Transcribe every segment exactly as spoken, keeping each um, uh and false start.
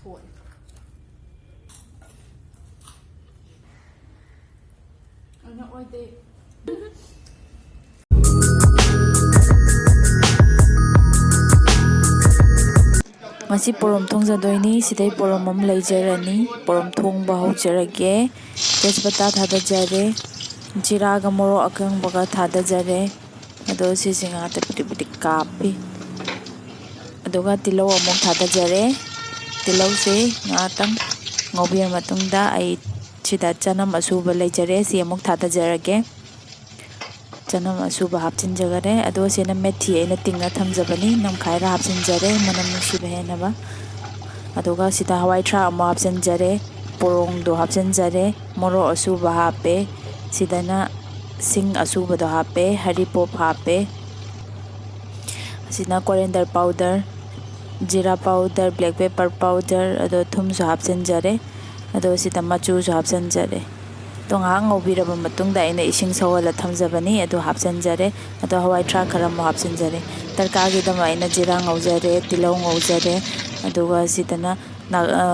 ꯊꯣꯛꯑꯦ꯫ ꯑꯗꯨꯅ ꯑꯣꯏꯗꯦ꯫ ꯉꯁꯤ ꯄꯣꯔꯣꯝ ꯊꯣꯡꯖꯗꯣꯏꯅꯤ꯫ ꯁꯤꯗꯩ ꯄꯣꯔꯣꯝ ꯑꯃ ꯂꯩꯖꯔꯅꯤ꯫ ꯄꯣꯔꯣꯝ ꯊꯣꯡꯕ ꯍꯧꯖꯔꯒꯦ꯫ ꯇꯦꯖꯄꯇꯥ ꯊꯥꯗꯖꯔꯦ꯫ ꯖꯤꯔꯥꯒ ꯃꯣꯔꯣꯛ ꯑꯀꯪꯕꯒ ꯊꯥꯗꯖꯔꯦ꯫ ꯑꯗꯣ ꯁꯤꯁꯦ ꯉꯥꯛꯇ ꯄꯤꯗꯤꯛ ꯄꯤꯗꯤꯛ ꯀꯥꯞꯄꯤ꯫ ꯑꯗꯨꯒ ꯇꯤꯜꯍꯧ ꯑꯃꯨꯛ ꯊꯥꯗꯖꯔꯦ꯫ ꯇꯤꯜꯍꯧꯁꯦ ꯉꯥꯛꯇꯪ ꯉꯧꯕꯤꯔ ꯃꯇꯨꯡꯗ ꯑꯩ ꯁꯤꯗ ꯆꯅꯝ ꯑꯁꯨꯕ ꯂꯩꯖꯔꯦ꯫ ꯁꯤ ꯑꯃꯨꯛ ꯊꯥꯗꯖꯔꯒꯦ꯫ ꯆꯅꯝ ꯑꯁꯨꯕ ꯍꯥꯞꯆꯤꯟꯖꯈꯔꯦ꯫ ꯑꯗꯣ ꯁꯤꯅ ꯃꯦꯊꯤ ꯑꯩꯅ ꯇꯤꯡꯉ ꯊꯝꯖꯕꯅꯤ꯫ ꯅꯝꯈꯥꯏꯔ ꯍꯥꯞꯆꯤꯟꯖꯔꯦ, ꯃꯅꯝ ꯅꯨꯡꯁꯤꯕ ꯍꯦꯟꯅꯕ꯫ ꯑꯗꯨꯒ ꯁꯤꯗ ꯍꯋꯥꯏ ꯊ꯭ꯔꯥꯛ ꯑꯃꯨꯛ ꯍꯥꯞꯆꯤꯟꯖꯔꯦ, ꯄꯣꯔꯣꯡꯗꯣ ꯍꯥꯞꯆꯤꯟꯖꯔꯦ, ꯃꯣꯔꯣꯛ ꯑꯁꯨꯕ ꯍꯥꯞꯄꯦ꯫ ꯁꯤꯗꯅ ꯁꯤꯡ ꯑꯁꯨꯕꯗꯣ ꯍꯥꯞꯄꯦ, ꯍꯔꯤꯄꯣꯞ ꯍꯥꯞꯄꯦ꯫ ꯑꯁꯤꯅ coriander powder, ꯖꯤꯔꯥ powder, black pepper powder, ꯑꯗꯣ ꯊꯨꯝꯁꯨ ꯍꯥꯞꯆꯤꯟꯖꯔꯦ꯫ ꯑꯗꯣ ꯁꯤꯗ ꯃꯆꯨꯁꯨ ꯍꯥꯞꯆꯤꯟꯖꯔꯦ꯫ ꯑꯗꯣ ꯉꯥꯏꯍꯥꯛ ꯉꯧꯕꯤꯔꯕ ꯃꯇꯨꯡꯗ ꯑꯩꯅ ꯏꯁꯤꯡ ꯁꯧꯍꯜꯂ ꯊꯝꯖꯕꯅꯤ, ꯑꯗꯨ ꯍꯥꯞꯆꯤꯟꯖꯔꯦ꯫ ꯑꯗꯣ ꯍꯋꯥꯏ ꯊ꯭ꯔꯥꯛ ꯈꯔ ꯑꯃꯨꯛ ꯍꯥꯞꯆꯤꯟꯖꯔꯦ꯫ ꯇꯔꯀꯥꯒꯤꯗꯃꯛ ꯑꯩꯅ ꯖꯤꯔꯥ ꯉꯧꯖꯔꯦ, ꯇꯤꯜꯍꯧ ꯉꯧꯖꯔꯦ, ꯑꯗꯨꯒ ꯁꯤꯗꯅ ꯅꯥ-, ꯑ,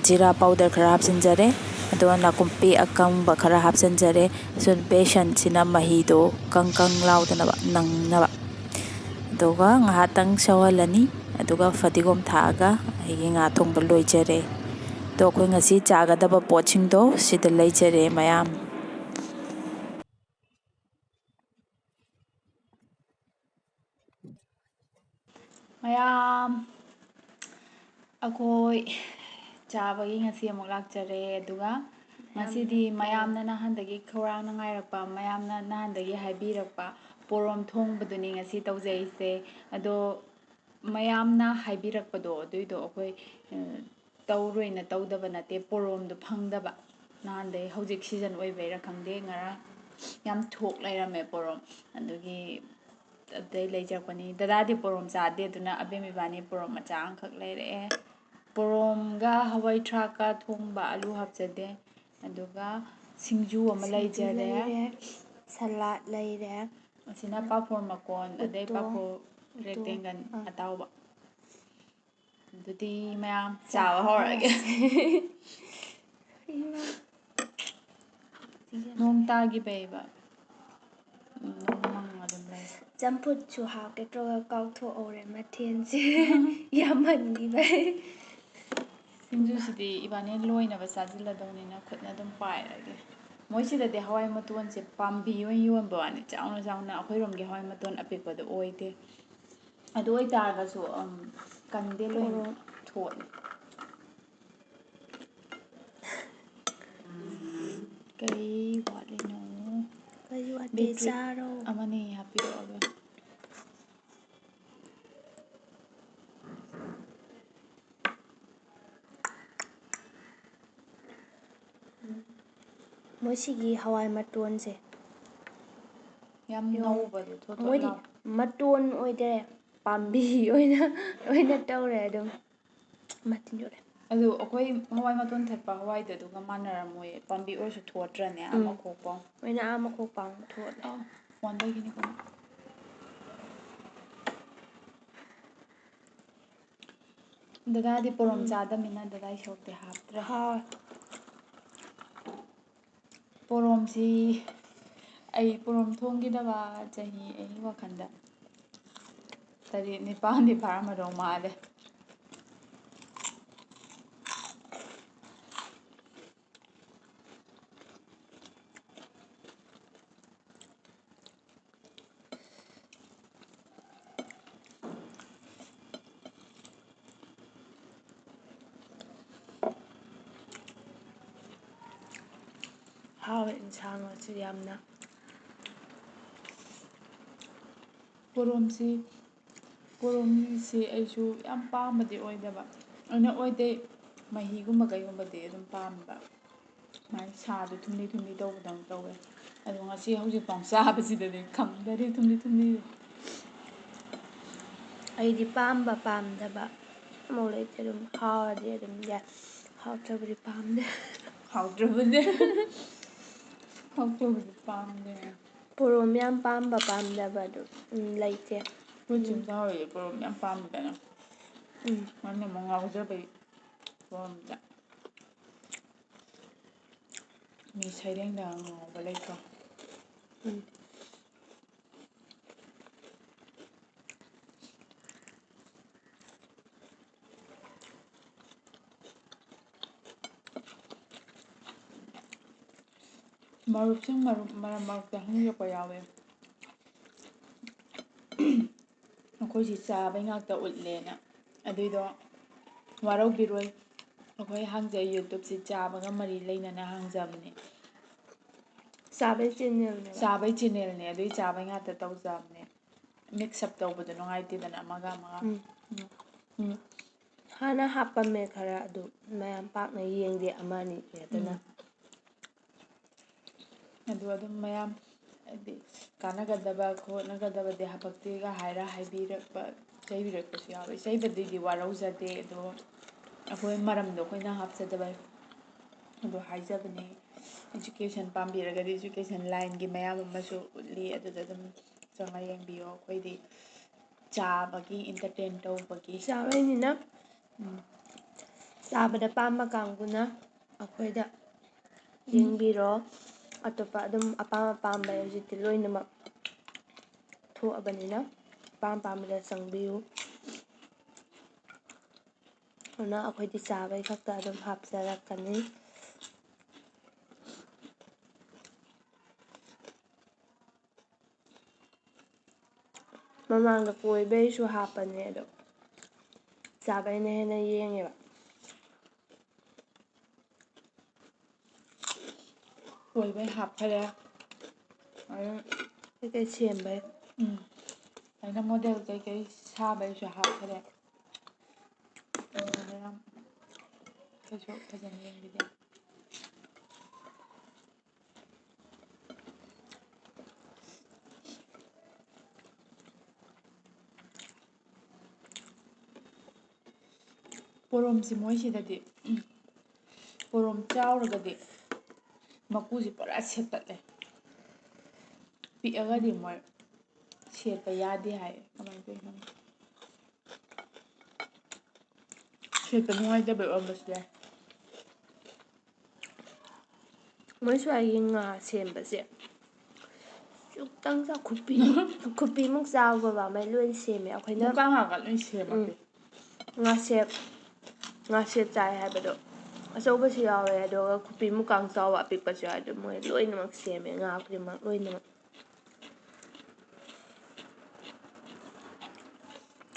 ꯖꯤꯔꯥ powder ꯈꯔ ꯍꯥꯞꯆꯤꯟꯖꯔꯦ, ꯑꯗꯨꯒ ꯅꯥꯀꯨꯞꯄꯤ ꯑꯀꯪꯕ ꯈꯔ ꯍꯥꯞꯆꯤꯟꯖꯔꯦ꯫ ꯁꯨꯝ ꯕꯦꯁꯟꯁꯤꯅ ꯃꯍꯤꯗꯣ ꯀꯪ ꯀꯪ ꯂꯥꯎꯗꯅꯕ, ꯅꯪꯅꯕ꯫ ꯑꯗꯨꯒ ꯉꯥꯏꯍꯥꯛꯇꯪ ꯁꯧꯍꯜꯂꯅꯤ꯫ ꯑꯗꯨꯒ ꯐꯗꯤꯒꯣꯝ ꯊꯥꯛꯑꯒ ꯑꯩꯒꯤ ꯉꯥ ꯊꯣꯡꯕ ꯂꯣꯏꯖꯔꯦ꯫ ꯑꯗꯣ ꯑꯩꯈꯣꯏ ꯉꯁꯤ ꯆꯥꯒꯗꯕ ꯄꯣꯠꯁꯤꯡꯗꯣ ꯁꯤꯗ ꯂꯩꯖꯔꯦ ꯃꯌꯥꯝ꯫ ꯃꯌꯥꯝ, ꯑꯩꯈꯣꯏ ꯆꯥꯕꯒꯤ ꯉꯁꯤ ꯑꯃꯨꯛ ꯂꯥꯛꯆꯔꯦ꯫ ꯑꯗꯨꯒ ꯉꯁꯤꯗꯤ ꯃꯌꯥꯝꯅ ꯅꯍꯥꯟꯗꯒꯤ ꯈꯧꯔꯥꯡꯅ ꯉꯥꯏꯔꯛꯄ, ꯃꯌꯥꯝꯅ ꯅꯍꯥꯟꯗꯒꯤ ꯍꯥꯏꯕꯤꯔꯛꯄ ꯄꯣꯔꯣꯝ ꯊꯣꯡꯕꯗꯨꯅꯤ ꯉꯁꯤ ꯇꯧꯖꯩꯁꯦ꯫ ꯑꯗꯣ ꯃꯌꯥꯝꯅ ꯍꯥꯏꯕꯤꯔꯛꯄꯗꯣ ꯑꯗꯨꯏꯗꯣ ꯑꯩꯈꯣꯏ, ꯑ, ꯇꯧꯔꯣꯏꯅ ꯇꯧꯗꯕ ꯅꯠꯇꯦ, ꯄꯣꯔꯣꯝꯗꯣ ꯐꯪꯗꯕ ꯅꯍꯥꯟꯗꯩ꯫ ꯍꯧꯖꯤꯛ season ꯑꯣꯏꯕꯩꯔꯥ ꯈꯪꯗꯦ, ꯉꯔꯥꯡ ꯌꯥꯝ ꯊꯣꯛ ꯂꯩꯔꯝꯃꯦ ꯄꯣꯔꯣꯝ꯫ ꯑꯗꯨꯒꯤ ꯑꯗꯩ ꯂꯩꯖꯔꯛꯄꯅꯤ꯫ ꯗꯗꯥꯗꯤ ꯄꯣꯔꯣꯝ ꯆꯥꯗꯦ, ꯑꯗꯨꯅ ꯑꯕꯦꯝ ꯏꯕꯥꯅꯤ ꯄꯣꯔꯣꯝ ꯃꯆꯥ ꯑꯃꯈꯛ ꯂꯩꯔꯛꯑꯦ꯫ ꯄꯣꯔꯣꯝꯒ ꯍꯋꯥꯏ ꯊ꯭ꯔꯥꯛꯀ ꯊꯣꯡꯕ, ꯑꯂꯨ ꯍꯥꯞꯆꯗꯦ꯫ ꯑꯗꯨꯒ ꯁꯤꯡꯖꯨ ꯑꯃ ꯁꯤꯡꯖꯨ ꯂꯩꯖꯔꯦ꯫ ꯂꯩꯔꯦ, salad ꯂꯩꯔꯦ꯫ ꯑꯁꯤꯅ ꯄꯥꯐꯣꯔ ꯃꯀꯣꯟ, ꯑꯗꯩ ꯎꯇꯣꯡ, ꯄꯥꯐꯣꯔ ꯎꯇꯣꯡ, rectangle ꯑꯥ꯫ ꯑꯇꯥꯎꯕ꯫ ꯑꯗꯨꯗꯤ ꯃꯌꯥꯝ ꯆꯥꯕ ꯍꯧꯔꯒꯦ꯫ ꯅꯣꯡ ꯇꯥꯈꯤꯕꯩꯕ꯫ ꯎꯝ, ꯅꯣꯡ ꯃꯪꯉ ꯑꯗꯨꯝ ꯂꯩ꯫ ꯆꯝꯐꯨꯠꯁꯨ ꯍꯥꯞꯀꯦ ꯇꯧꯔꯒ ꯀꯥꯎꯊꯣꯛꯍꯧꯔꯦ ꯃꯊꯦꯜꯁꯦ꯫ ꯌꯥꯝꯃꯟꯈꯤꯕꯩ꯫ ꯁꯤꯡꯖꯨꯁꯤꯗꯤ ꯏꯕꯥꯅꯤ ꯂꯣꯏꯅꯕ ꯆꯥꯁꯤꯜꯂꯗꯧꯅꯤꯅ ꯈꯨꯠꯅ ꯑꯗꯨꯝ ꯄꯥꯏꯔꯒꯦ꯫ ꯃꯣꯏꯁꯤꯗꯗꯤ ꯍꯋꯥꯏ ꯃꯇꯣꯟꯁꯦ ꯄꯥꯝꯕꯤ ꯑꯣꯏꯅ ꯌꯣꯟꯕ ꯋꯥꯅꯤ, ꯆꯥꯎꯅ ꯆꯥꯎꯅ꯫ ꯑꯩꯈꯣꯏꯔꯣꯝꯒꯤ ꯍꯋꯥꯏ ꯃꯇꯣꯟ ꯑꯄꯤꯛꯄꯗꯣ ꯑꯣꯏꯗꯦ꯫ ꯑꯗꯨ ꯑꯣꯏꯇꯥꯔꯒꯁꯨ, ꯎꯝ, ꯀꯟꯗꯦ, ꯂꯣꯏꯅ ꯊꯣꯠꯂꯦ꯫ ꯀꯩ ꯋꯥꯠꯂꯤꯅꯣ? ꯀꯩ ꯋꯥꯠꯂꯤ? ꯕꯤꯇ꯭ꯔꯤꯠ ꯆꯥꯔꯣ꯫ ꯑꯃꯅꯤ ꯍꯥꯞꯄꯤꯔꯛꯑꯣꯕ꯫ ꯃꯣꯏꯁꯤꯒꯤ ꯍꯋꯥꯏ ꯃꯇꯣꯟꯁꯦ ꯌꯥꯝ ꯌꯣꯡ-, ꯅꯧꯕꯗꯣ ꯊꯣꯠ ꯊꯣꯠ ꯃꯣꯏꯗꯤ ꯂꯥꯎ꯫ ꯃꯇꯣꯟ ꯑꯣꯏꯗ꯭ꯔꯦ, ꯄꯥꯝꯕꯤ ꯑꯣꯏꯅ, ꯑꯣꯏꯅ ꯇꯧꯔꯦ ꯑꯗꯨꯝ꯫ ꯃꯇꯤꯟ ꯌꯣꯠꯂꯦ꯫ ꯑꯗꯨ ꯑꯩꯈꯣꯏ ꯍꯋꯥꯏ ꯃꯇꯣꯟ ꯊꯠꯄ ꯍꯋꯥꯏꯗꯨ ꯑꯗꯨꯒ ꯃꯥꯟꯅꯔꯝꯃꯣꯏ, ꯄꯥꯝꯕꯤ ꯑꯣꯏꯔꯁꯨ ꯊꯣꯠꯇ꯭ꯔꯅꯦ, ꯑꯥ ꯎꯝ꯫ ꯃꯈꯣꯛꯄꯥꯎ꯫ ꯃꯣꯏꯅ ꯑꯥ ꯃꯈꯣꯛ ꯄꯥꯡ ꯊꯣꯠꯂꯦ꯫ ꯑꯥ, ꯐꯣꯟꯗꯒꯤꯅꯤꯀꯣ꯫ ꯗꯗꯥꯗꯤ ꯄꯣꯔꯣꯝ ꯎꯝ꯫ ꯆꯥꯗꯕꯅꯤꯅ ꯗꯗꯥꯏ ꯁꯔꯨꯛꯇꯤ ꯍꯥꯞꯇ꯭ꯔꯦ꯫ ꯍꯥꯎꯋꯦ꯫ ꯄꯣꯔꯣꯝꯁꯤ ꯑꯩ ꯄꯣꯔꯣꯝ ꯊꯣꯡꯈꯤꯗꯕ ꯆꯍꯤ ꯑꯩꯒꯤ ꯋꯥꯈꯜꯗ ꯇꯔꯦꯠ ꯅꯤꯄꯥꯜꯗꯤ ꯐꯥꯔꯝꯃꯗꯧ ꯃꯥꯜꯂꯦ꯫ ꯍꯥꯎꯋꯦ ꯏꯟꯁꯥꯡ ꯑꯁꯤ ꯌꯥꯝꯅ꯫ ꯄꯣꯔꯣꯝꯁꯤ, ꯄꯣꯔꯣꯝꯁꯤ ꯑꯩꯁꯨ ꯌꯥꯝ ꯄꯥꯝꯕꯗꯤ ꯑꯣꯏꯗꯕ, ꯑꯩꯅ ꯑꯣꯏꯗꯦ, ꯃꯍꯤꯒꯨꯝꯕ ꯀꯩꯒꯨꯝꯕꯗꯤ ꯑꯗꯨꯝ ꯄꯥꯝꯕ꯫ ꯃꯥꯏ ꯁꯥꯗꯣ ꯊꯨꯝꯂꯤ ꯊꯨꯝꯂꯤ ꯇꯧꯕꯗꯧꯅ ꯇꯧꯋꯦ꯫ ꯑꯗꯣ ꯉꯁꯤ ꯍꯧꯖꯤꯛꯐꯥꯎ ꯆꯥꯕꯁꯤꯗꯗꯤ ꯈꯪꯗꯔꯤ ꯊꯨꯝꯂꯤ ꯊꯨꯝꯂꯤꯗꯣ꯫ ꯑꯩꯗꯤ ꯄꯥꯝꯕ ꯄꯥꯝꯗꯕ ꯑꯃꯨꯛ ꯂꯩꯇꯦ, ꯑꯗꯨꯝ ꯍꯥꯎꯔꯗꯤ ꯑꯗꯨꯝ ꯌꯥꯏ, ꯍꯥꯎꯇ꯭ꯔꯕꯗꯤ ꯄꯥꯝꯗꯦ꯫ ꯍꯥꯎꯇ꯭ꯔꯕꯗꯤ, ꯍꯥꯎꯇ꯭ꯔꯕꯗꯤ ꯄꯥꯝꯗꯦ꯫ ꯄꯣꯔꯣꯝ ꯌꯥꯝ ꯄꯥꯝꯕ ꯄꯥꯝꯗꯕ ꯑꯗꯨ, ꯎꯝ, ꯂꯩꯇꯦ꯫ ꯑꯩꯈꯣꯏ ꯆꯤꯡ ꯆꯥꯎꯔꯤꯁꯦ ꯄꯣꯔꯣꯝ ꯌꯥꯝ ꯄꯥꯝꯗꯅ꯫ ꯎꯝ꯫ ꯃꯥꯅ ꯑꯃꯨꯛ ꯉꯥꯎꯖꯕꯩ ꯐꯣꯝꯗ꯫ ꯃꯤ ꯁꯩꯔꯦꯡꯗ ꯉꯥꯎꯕ ꯂꯩꯇ꯭ꯔꯣ? ꯎꯝ꯫ ꯃꯔꯨꯞꯁꯤꯡ ꯃꯔꯨꯞ ꯃꯔꯛ ꯃꯔꯛꯇ ꯍꯪꯕꯤꯔꯛꯄ ꯌꯥꯎꯋꯦ꯫ ꯑꯩꯈꯣꯏꯁꯤ ꯆꯥꯕꯩ ꯉꯥꯛꯇ ꯎꯠꯂꯦꯅ꯫ ꯑꯗꯨꯏꯗꯣ ꯋꯥꯔꯧꯕꯤꯔꯣꯏ꯫ ꯑꯩꯈꯣꯏ ꯍꯥꯡꯖꯩ YouTubeꯁꯤ ꯆꯥꯕꯒ ꯃꯔꯤ ꯂꯩꯅꯅ ꯍꯥꯡꯖꯕꯅꯦ꯫ ꯆꯥꯕꯩ channelꯅꯦꯕ꯫ ꯆꯥꯕꯩ channelꯅꯦ, ꯑꯗꯨꯏ ꯆꯥꯕꯩ ꯉꯥꯛꯇ ꯇꯧꯖꯕꯅꯦ꯫ Mix up ꯇꯧꯕꯗꯣ ꯅꯨꯡꯉꯥꯏꯇꯦꯗꯅ ꯑꯃꯒ ꯑꯃꯒ꯫ ꯎꯝ꯫ ꯎꯝ꯫ ꯎꯝ꯫ ꯍꯥꯟꯅ ꯍꯥꯞꯄꯝꯃꯦ ꯈꯔ, ꯑꯗꯨ ꯃꯌꯥꯝ ꯄꯥꯛꯅ ꯌꯦꯡꯗꯦ, ꯑꯃꯅꯤ ꯈꯛꯇꯅ꯫ ꯎꯝ꯫ ꯑꯗꯨ ꯑꯗꯨꯝ ꯃꯌꯥꯝ ꯍꯥꯏꯗꯤ ꯀꯥꯟꯅꯒꯗꯕ ꯈꯣꯠꯅꯒꯗꯕꯗꯤ ꯍꯥꯄꯛꯇꯦꯒ ꯍꯥꯏꯔ ꯍꯥꯏꯕꯤꯔꯛꯄ, ꯆꯩꯕꯤꯔꯛꯄꯁꯨ ꯌꯥꯎꯋꯦ꯫ ꯆꯩꯕꯗꯨꯗꯤ ꯋꯥꯔꯧꯖꯗꯦ, ꯑꯗꯣ ꯑꯩꯈꯣꯏ ꯃꯔꯝꯗꯣ ꯑꯩꯈꯣꯏꯅ ꯍꯥꯞꯆꯗꯕ ꯑꯗꯨ ꯍꯥꯏꯖꯕꯅꯦ꯫ Education ꯄꯥꯝꯕꯤꯔꯒꯗꯤ education lineꯒꯤ ꯃꯌꯥꯝ ꯑꯃꯁꯨ ꯎꯠꯂꯤ, ꯑꯗꯨꯗ ꯑꯗꯨꯝ ꯆꯪꯉ ꯌꯦꯡꯕꯤꯌꯣ꯫ ꯑꯩꯈꯣꯏꯗꯤ ꯆꯥꯕꯒꯤ, entertain ꯇꯧꯕꯒꯤ꯫ ꯆꯥꯕꯩꯅꯤꯅ ꯎꯝ꯫ ꯆꯥꯕꯗ ꯄꯥꯝꯕ ꯀꯥꯡꯕꯨꯅ ꯑꯩꯈꯣꯏꯗ ꯎꯝ꯫ ꯌꯦꯡꯕꯤꯔꯣ꯫ ꯑꯇꯣꯞꯄ ꯑꯗꯨꯝ ꯑꯄꯥꯝ ꯑꯄꯥꯝꯕ ꯍꯧꯖꯤꯛꯇꯤ ꯂꯣꯏꯅꯃꯛ ꯊꯣꯛꯑꯕꯅꯤꯅ ꯑꯄꯥꯝ ꯑꯄꯥꯝꯕꯗ ꯆꯪꯕꯤꯌꯨ꯫ ꯑꯗꯨꯅ ꯑꯩꯈꯣꯏꯗꯤ ꯆꯥꯕꯩ ꯈꯛꯇ ꯑꯗꯨꯝ ꯍꯥꯞꯆꯔꯛꯀꯅꯤ꯫ ꯃꯃꯥꯡꯗ ꯀꯣꯏꯕꯩꯁꯨ ꯍꯥꯞꯄꯅꯦ, ꯑꯗꯣ ꯆꯥꯕꯩꯅ ꯍꯦꯟꯅ ꯌꯦꯡꯉꯦꯕ꯫ ꯀꯣꯏꯕꯩ ꯍꯥꯞꯈꯔꯦ꯫ ꯑꯗꯨ ꯀꯩꯀꯩ ꯁꯦꯝꯕꯩ꯫ ꯎꯝ꯫ ꯑꯩꯅ model ꯀꯩꯀꯩ ꯁꯥꯕꯩꯁꯨ ꯍꯥꯞꯈꯔꯦ꯫ ꯑꯗꯨꯅ ꯃꯌꯥꯝ ꯀꯩꯁꯨ ꯐꯖꯅ ꯌꯦꯡꯕꯤꯗꯦ꯫ ꯄꯣꯔꯣꯝꯁꯤ ꯃꯣꯏꯁꯤꯗꯗꯤ, ꯎꯝ, ꯄꯣꯔꯣꯝ ꯆꯥꯎꯔꯒꯗꯤ ꯃꯀꯨꯁꯤ ꯄꯨꯔꯥ ꯁꯦꯠꯇꯠꯂꯦ꯫ ꯄꯤꯛꯑꯒꯗꯤ ꯃꯣꯏ ꯁꯦꯠꯄ ꯌꯥꯗꯦ ꯍꯥꯏꯌꯦ꯫ ꯀꯃꯥꯏꯅ ꯇꯧꯔꯤꯅꯣ ꯈꯪꯗꯦ꯫ ꯍꯦꯛꯇ ꯅꯨꯡꯉꯥꯏꯇꯕꯩ ꯑꯣꯏꯔꯝꯕꯁꯨ ꯌꯥꯏ꯫ ꯃꯣꯏ ꯁ꯭ꯋꯥꯏꯒꯤ ꯉꯥ ꯁꯦꯝꯕꯁꯦ ꯆꯨꯞꯇꯪ ꯆꯥ ꯈꯨꯄꯤ ꯈꯨꯄꯤꯃꯨꯛ ꯆꯥꯎꯕ ꯃꯩ ꯂꯣꯏ ꯁꯦꯝꯃꯦ ꯑꯩꯈꯣꯏꯅ꯫ ꯃꯨꯀꯥ ꯉꯥꯒ ꯂꯣꯏ ꯁꯦꯝꯃꯦ꯫ ꯎꯝ꯫ ꯉꯥꯁꯦꯞ ꯉꯥꯁꯦꯞ ꯆꯥꯏ ꯍꯥꯏꯕꯗꯣ ꯑꯆꯧꯕꯁꯨ ꯌꯥꯎꯋꯦ, ꯑꯗꯨꯒ ꯈꯨꯄꯤꯃꯨꯛꯀ ꯆꯥꯎꯕ ꯑꯄꯤꯛꯄꯁꯨ ꯌꯥꯎꯋꯦ꯫ ꯑꯗꯨ ꯃꯣꯏ ꯂꯣꯏꯅꯃꯛ ꯁꯦꯝꯃꯦ, ꯉꯥ ꯈꯨꯗꯤꯡꯃꯛ ꯂꯣꯏꯅꯃꯛ꯫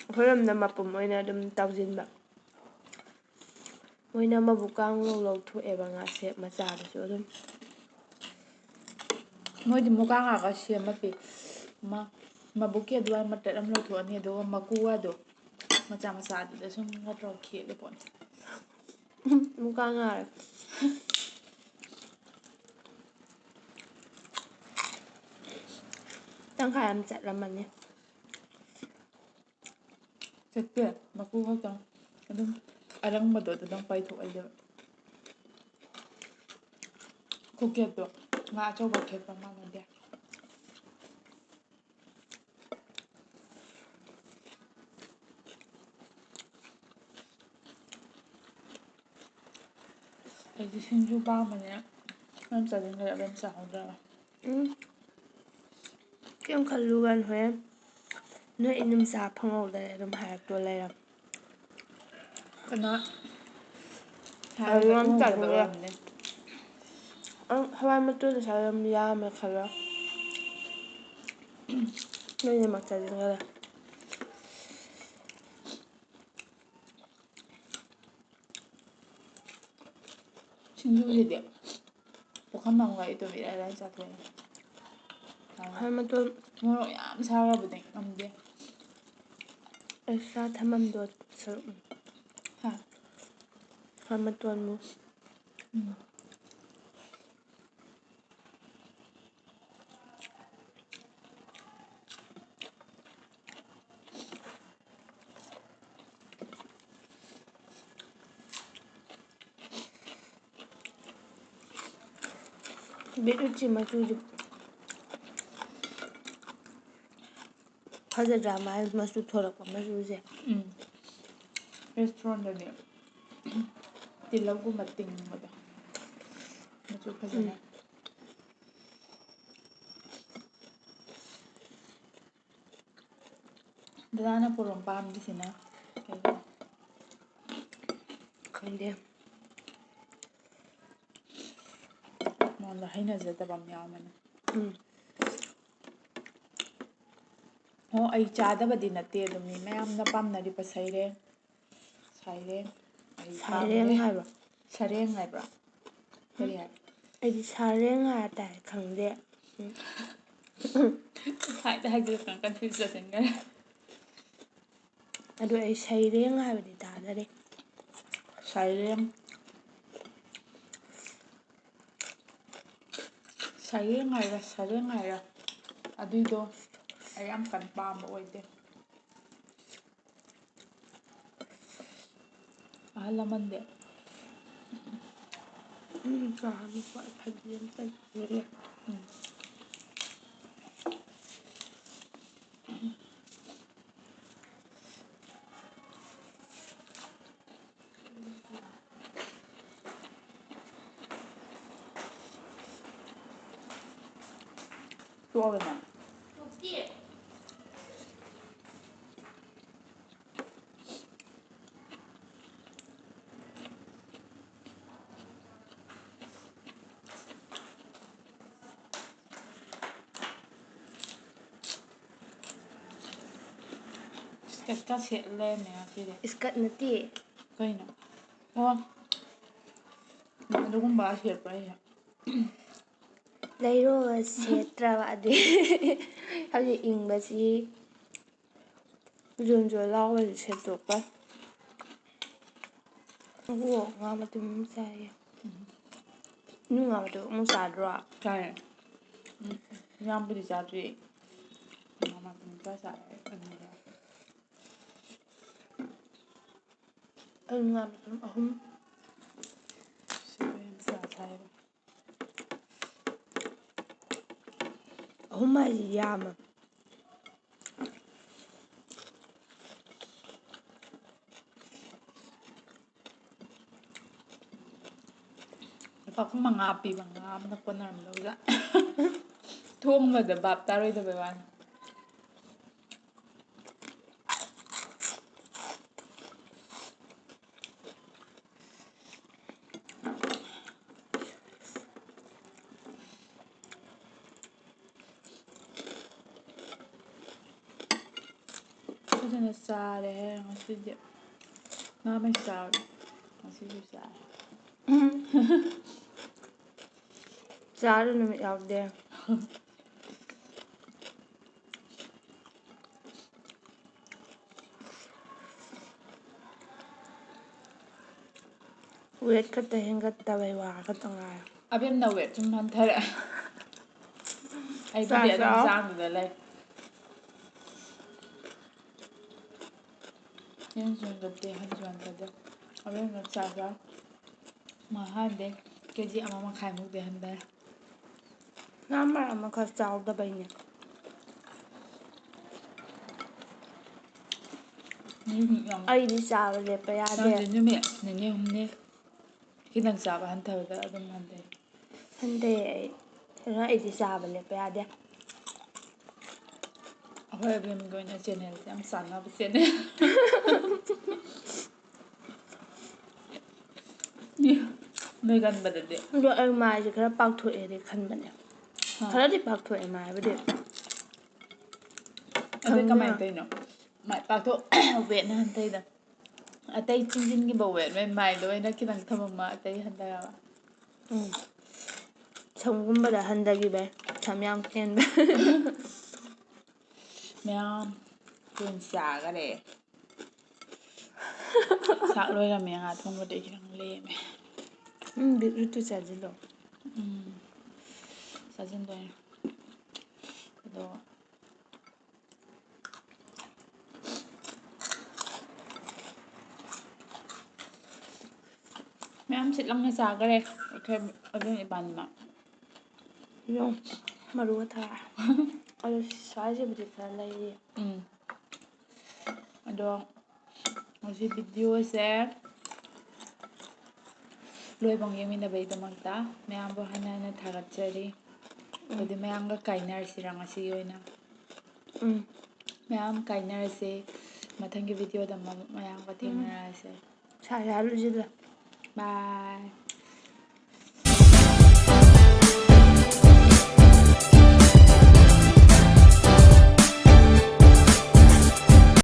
ꯑꯩꯈꯣꯏꯔꯣꯝꯗ ꯃꯄꯨꯝ ꯑꯣꯏꯅ ꯑꯗꯨꯝ ꯇꯥꯎꯁꯤꯟꯕ꯫ ꯃꯣꯏꯅ ꯃꯕꯨꯛꯀꯥꯡ ꯂꯧ ꯂꯧꯊꯣꯛꯑꯦꯕ ꯉꯥꯁꯦ ꯃꯆꯥꯗꯨꯁꯨ ꯑꯗꯨꯝ꯫ ꯃꯣꯏꯗꯤ ꯃꯨꯀꯥ ꯉꯥꯒ ꯁꯦꯝꯃꯗꯤ ꯑꯃ ꯃꯕꯨꯛꯀꯤ ꯑꯗꯨꯋꯥꯏ ꯃꯇꯠ ꯑꯃ ꯂꯧꯊꯣꯛꯑꯅꯤ, ꯑꯗꯨꯒ ꯃꯀꯨꯒꯗꯣ ꯃꯆꯥ ꯃꯆꯥꯗꯨꯗ ꯁꯨꯝ ꯅꯠꯇ꯭ꯔꯒ ꯈꯦꯠꯂꯦ ꯄꯣꯠꯅꯤ꯫ ꯃꯨꯀꯥ ꯉꯥ꯫ ꯇꯪꯈꯥꯏ ꯑꯃ ꯆꯠꯂꯝꯃꯅꯤ꯫ ꯆꯠꯇꯦ꯫ ꯃꯀꯨ ꯈꯛꯇꯪ ꯑꯗꯨꯝ ꯑꯔꯪꯕꯗꯣ ꯑꯗꯨꯗꯪ ꯄꯥꯏꯊꯣꯛꯑ ꯂꯩꯕ꯫ ꯈꯨꯈꯦꯠꯇꯣ ꯉꯥ ꯑꯆꯧꯕ ꯈꯦꯠꯄ ꯃꯥꯟꯅꯗꯦ꯫ ꯑꯩꯗꯤ ꯁꯤꯡꯖꯨ ꯄꯥꯝꯕꯅꯦ꯫ ꯌꯥꯝ ꯆꯥꯅꯤꯡꯈ꯭ꯔꯦ, ꯑꯗꯨꯝ ꯆꯥꯍꯧꯗ꯭ꯔꯕ꯫ ꯎꯝ꯫ ꯀꯩꯝ ꯈꯜꯂꯨꯒꯅꯨ, ꯍꯣꯔꯦꯟ ꯅꯣꯏ ꯏꯅꯨꯝ ꯆꯥ ꯐꯪꯍꯧꯗ꯭ꯔꯦ ꯑꯗꯨꯝ ꯍꯥꯏꯔꯛꯇꯣ ꯂꯩꯔꯝ꯫ ꯀꯅꯥ? ꯑꯗꯨ ꯌꯥꯝ ꯎꯍꯧꯗꯕ ꯆꯥꯅꯤꯡꯉꯦ꯫ ꯑꯣꯏꯔꯝꯅꯤ꯫ ꯑꯪ, ꯍꯋꯥꯏ ꯃꯇꯣꯟꯗꯨ ꯁꯥꯏ ꯌꯥꯝ ꯌꯥꯝꯃꯦ ꯈꯜꯂꯣ꯫ ꯂꯣꯏꯅꯃꯛ ꯆꯥꯅꯤꯡꯈꯔꯦ꯫ ꯁꯤꯡꯖꯨꯁꯤꯗꯤ ꯄꯨꯈꯝ ꯑꯃꯒ ꯏꯇꯣꯝ ꯏꯔꯥꯏ ꯂꯥꯏ ꯆꯥꯊꯣꯛꯑꯦ꯫ ꯍꯣꯏ, ꯃꯇꯣꯟ ꯃꯣꯔꯣꯛ ꯌꯥꯝ ꯁꯥꯈ꯭ꯔꯕꯗꯤ ꯉꯝꯗꯦ꯫ ꯑꯦꯛꯁꯇ꯭ꯔꯥ ꯊꯝꯃꯝꯗꯣ ꯁꯔꯨꯛ꯫ ꯍꯥ? ꯍꯣꯏ, ꯃꯇꯣꯟꯕꯨ꯫ ꯎꯝ꯫ ꯕꯤꯠꯔꯨꯠꯁꯤ ꯃꯆꯨꯁꯤ ꯐꯖꯗ꯭ꯔꯥ? ꯃꯥꯏ ꯃꯆꯨ ꯊꯣꯔꯛꯄ ꯃꯆꯨꯁꯦ꯫ ꯎꯝ꯫ ꯔꯦꯁꯇꯨꯔꯦꯟꯗꯗꯤ ꯇꯤꯜꯍꯧꯒꯨꯝꯕ ꯇꯤꯡꯕꯗꯣ ꯃꯆꯨ ꯐꯖꯅ꯫ ꯗꯗꯥꯅ ꯄꯣꯔꯣꯝ ꯄꯥꯝꯗ꯭ꯔꯤꯁꯤꯅ ꯀꯩꯒꯤꯅꯣ? ꯈꯪꯗꯦ꯫ ꯃꯉꯣꯟꯗ ꯍꯩꯅꯖꯗꯕ ꯑꯃ ꯌꯥꯎꯕꯅꯦ꯫ ꯎꯝ꯫ ꯑꯣ, ꯑꯩ ꯆꯥꯗꯕꯗꯤ ꯅꯠꯇꯦ, ꯑꯗꯨꯝ ꯃꯤ ꯃꯌꯥꯝꯅ ꯄꯥꯝꯅꯔꯤꯕ ꯁꯩꯔꯦꯡ, ꯁꯩꯔꯦꯡ, ꯑꯩ ꯁꯩꯔꯦꯡ ꯄꯥꯝꯗꯦ꯫ ꯍꯥꯏꯕ꯭ꯔꯣ? ꯁꯔꯦꯡ ꯍꯥꯏꯕ꯭ꯔꯥ? ꯀꯔꯤ ꯍꯥꯏ? ꯑꯩꯗꯤ ꯁꯔꯦꯡ ꯍꯥꯏꯔ ꯇꯥꯏ, ꯈꯪꯗꯦ꯫ ꯎꯝ꯫ ꯍꯥꯏꯗ ꯍꯥꯏꯖꯤꯜꯂꯛꯇꯅ confuse ꯆꯠꯁꯤꯟꯈ꯭ꯔꯦ꯫ ꯑꯗꯨ ꯑꯩ ꯁꯩꯔꯦꯡ ꯍꯥꯏꯕꯗꯤ ꯇꯥꯗꯔꯤ꯫ ꯁꯩꯔꯦꯡ꯫ ꯁꯩꯔꯦꯡ ꯍꯥꯏꯔ, ꯁꯔꯦꯡ ꯍꯥꯏꯔ, ꯑꯗꯨꯏꯗꯣ ꯑꯩ ꯌꯥꯝ ꯀꯟꯅ ꯄꯥꯝꯕ ꯑꯣꯏꯗꯦ꯫ ꯑꯍꯜ ꯂꯃꯟꯗꯤ? ꯎꯝ, ꯆꯥ ꯅꯨꯄꯥ ꯐꯗꯤ ꯑꯝꯇ ꯂꯩꯔꯦ꯫ ꯎꯝ꯫ ꯇꯣꯛꯑꯒꯅꯦ꯫ Skirt ꯀ ꯁꯦꯠ ꯂꯩꯔꯝꯃꯦ ꯉꯁꯤꯗꯤ꯫ Skirt ꯅꯠꯇꯦ꯫ ꯀꯩꯅꯣ? ꯑꯣ꯫ ꯑꯗꯨꯒꯨꯝꯕ ꯁꯦꯠꯄ꯭ꯔꯥ ꯑꯩꯁꯦ? ꯂꯩꯔꯣꯒ ꯁꯦꯠꯇ꯭ꯔꯕ ꯑꯗꯨꯏ꯫ ꯍꯧꯖꯤꯛ ꯏꯪꯕꯁꯤ ꯖꯣꯟ ꯖꯣꯟ ꯂꯥꯎꯕꯁꯤ ꯁꯦꯠꯇꯣꯛꯄ꯫ ꯑꯣ, ꯉꯥ ꯃꯇꯨꯝ ꯑꯃ ꯆꯥꯏꯌꯦ꯫ ꯎꯝ꯫ ꯅꯣꯏ ꯉꯥ ꯃꯇꯨꯝ ꯑꯃꯨꯛ ꯆꯥꯗ꯭ꯔꯣ? ꯆꯥꯏꯌꯦ꯫ ꯎꯝ, ꯌꯥꯝꯕꯨꯗꯤ ꯆꯥꯗ꯭ꯔꯤ꯫ ꯉꯥ ꯃꯇꯨꯝ ꯈꯔ ꯆꯥꯏꯌꯦ, ꯑꯅꯤꯔ꯫ ꯑꯩ ꯉꯥ ꯃꯇꯨꯝ ꯑꯍꯨꯝ꯫ ꯁꯤꯕꯨ ꯌꯥꯝ ꯆꯥ ꯆꯥꯏꯌꯦꯕ꯫ ꯑꯍꯨꯝ ꯍꯥꯏꯁꯤ ꯌꯥꯝꯃꯦ꯫ ꯄꯥꯈꯨꯝ ꯃꯉꯥ ꯄꯤꯕ ꯉꯥ ꯑꯃꯅ ꯀꯣꯟꯅꯔꯝꯗꯧꯖꯥꯠ꯫ ꯊꯣꯡꯕꯗ ꯚꯥꯞ ꯇꯥꯔꯣꯏꯗꯕꯩ ꯋꯥꯅꯤ꯫ ꯐꯖꯅ ꯆꯥꯔꯦ ꯉꯁꯤꯗꯤ꯫ ꯉꯥ ꯃꯩ ꯆꯥꯕꯗꯣ ꯉꯁꯤꯁꯨ ꯆꯥꯔꯦ꯫ ꯆꯥꯔꯨ ꯅꯨꯃꯤꯠ ꯌꯥꯎꯗꯦ꯫ ꯋꯦꯠ ꯈꯛꯇ ꯍꯦꯟꯒꯠꯇꯕꯩ ꯋꯥ ꯈꯛꯇ ꯉꯥꯏꯔꯦ꯫ ꯑꯕꯦꯝꯅ ꯋꯦꯠ ꯁꯨꯝ ꯍꯟꯊꯔꯛꯑꯦ꯫ ꯑꯩꯕꯨꯗꯤ ꯆꯥ ꯑꯗꯨꯝ ꯆꯥꯎ꯫ ꯆꯥꯡꯗꯨꯗ ꯂꯩ꯫ ꯍꯦꯟꯁꯨ ꯍꯦꯟꯒꯠꯇꯦ, ꯍꯟꯁꯨ ꯍꯟꯊꯗꯦ꯫ ꯑꯕꯦꯝꯅ ꯆꯥ ꯆꯥꯎ꯫ ꯃꯥ ꯍꯥꯟꯅꯗꯩ ꯀꯦ ꯖꯤ ꯑꯃ ꯃꯈꯥꯏꯃꯨꯛꯇꯤ ꯍꯟꯊꯔꯦ꯫ ꯅꯍꯥꯟ ꯃꯔꯛ ꯑꯃ ꯈꯔ ꯆꯥꯎꯗꯕꯩꯅꯦ꯫ ꯎꯝ, ꯌꯥꯝ ꯑꯩꯗꯤ ꯆꯥꯕ ꯂꯦꯞꯄ ꯌꯥꯗꯦ꯫ ꯅꯪꯗꯤ ꯅꯨꯃꯤꯠ ꯅꯤꯅꯤ ꯍꯨꯝꯅꯤ ꯈꯤꯇꯪ ꯆꯥꯕ ꯍꯟꯊꯕꯗ ꯑꯗꯨꯝ ꯍꯟꯊꯩ꯫ ꯍꯟꯊꯩ ꯑꯩ꯫ ꯑꯗꯨꯅ ꯑꯩꯗꯤ ꯆꯥꯕ ꯂꯦꯞꯄ ꯌꯥꯗꯦ꯫ ꯑꯩꯈꯣꯏ ꯑꯕꯦꯝꯒꯤ ꯑꯣꯏꯅ ꯆꯦꯅꯦꯜꯁꯦ ꯌꯥꯝ ꯆꯥꯟꯅꯕ ꯆꯦꯅꯦꯜ꯫ ꯅꯣꯏꯒꯟꯕꯗꯗꯤ꯫ ꯑꯗꯣ ꯑꯩ ꯃꯥꯏꯁꯦ ꯈꯔ ꯄꯥꯛꯊꯣꯛꯑꯦꯗꯤ ꯈꯟꯕꯅꯦ꯫ ꯍꯥ꯫ ꯈꯔꯗꯤ ꯄꯥꯛꯊꯣꯛꯑꯦ ꯃꯥꯏꯕꯨꯗꯤ꯫ ꯑꯗꯨ ꯈꯪꯗꯦ꯫ ꯀꯃꯥꯏꯅ ꯇꯧꯔꯤꯅꯣ? ꯃꯥꯏ ꯄꯥꯛꯊꯣꯛ ꯋꯦꯠꯅ ꯍꯟꯊꯩꯗ꯫ ꯑꯇꯩ ꯆꯤꯡꯁꯤꯟꯈꯤꯕ ꯋꯦꯠ ꯂꯣꯏ ꯃꯥꯏꯗ ꯑꯣꯏꯅ ꯈꯤꯇꯪ ꯊꯝꯃꯝꯃ ꯑꯇꯩ ꯍꯟꯊꯔꯕ? ꯎꯝ꯫ ꯁꯝꯒꯨꯝꯕꯗ ꯍꯟꯊꯈꯤꯕꯩ꯫ ꯁꯝ ꯌꯥꯝ ꯀꯦꯟꯕ꯫ ꯃꯌꯥꯝ ꯊꯣꯏꯅ ꯆꯥꯈꯔꯦ꯫ ꯆꯥꯛ ꯂꯣꯏꯔꯝꯃꯦ, ꯉꯥ ꯊꯣꯡꯕꯗꯩ ꯈꯤꯇꯪ ꯂꯦꯝꯃꯦ꯫ ꯎꯝ, ꯕꯤꯠꯔꯨꯠꯇꯨ ꯆꯥꯁꯤꯜꯂꯣ꯫ ꯎꯝ, ꯆꯥꯁꯤꯟꯗꯣꯏꯅꯦ꯫ ꯑꯗꯣ ꯃꯌꯥꯝ ꯁꯤꯠ ꯂꯪꯅ ꯆꯥꯈꯔꯦ ꯑꯩꯈꯣꯏ ꯑꯕꯦꯝ ꯏꯕꯥꯅꯤꯃꯛ꯫ ꯌꯦꯡꯉꯨ, ꯃꯔꯨꯒ ꯊꯥꯔꯦ꯫ ꯑꯗꯣ ꯁ꯭ꯋꯥꯏꯁꯤꯕꯨꯗꯤ ꯈꯔ ꯂꯩꯔꯤ꯫ ꯎꯝ꯫ ꯑꯗꯣ ꯉꯁꯤ ꯚꯤꯗꯤꯑꯣꯁꯦ ꯂꯣꯏꯐꯥꯎ ꯌꯦꯡꯃꯤꯟꯅꯕꯒꯤꯗꯃꯛꯇ ꯃꯌꯥꯝꯕꯨ ꯍꯟꯅ ꯍꯟꯅ ꯊꯥꯒꯠꯆꯔꯤ꯫ ꯑꯗꯨꯗꯤ ꯃꯌꯥꯝꯒ ꯀꯥꯏꯅꯔꯁꯤꯔ ꯉꯁꯤꯒꯤ ꯑꯣꯏꯅ? ꯎꯝ ꯃꯌꯥꯝ ꯀꯥꯏꯅꯔꯁꯦ꯫ ꯃꯊꯪꯒꯤ ꯚꯤꯗꯤꯑꯣꯗ ꯃ- ꯃꯌꯥꯝꯒ ꯊꯦꯡꯅꯔꯁꯦ꯫ ꯁꯥ ꯌꯥꯔꯨꯁꯤꯗ ꯕꯥꯏ꯫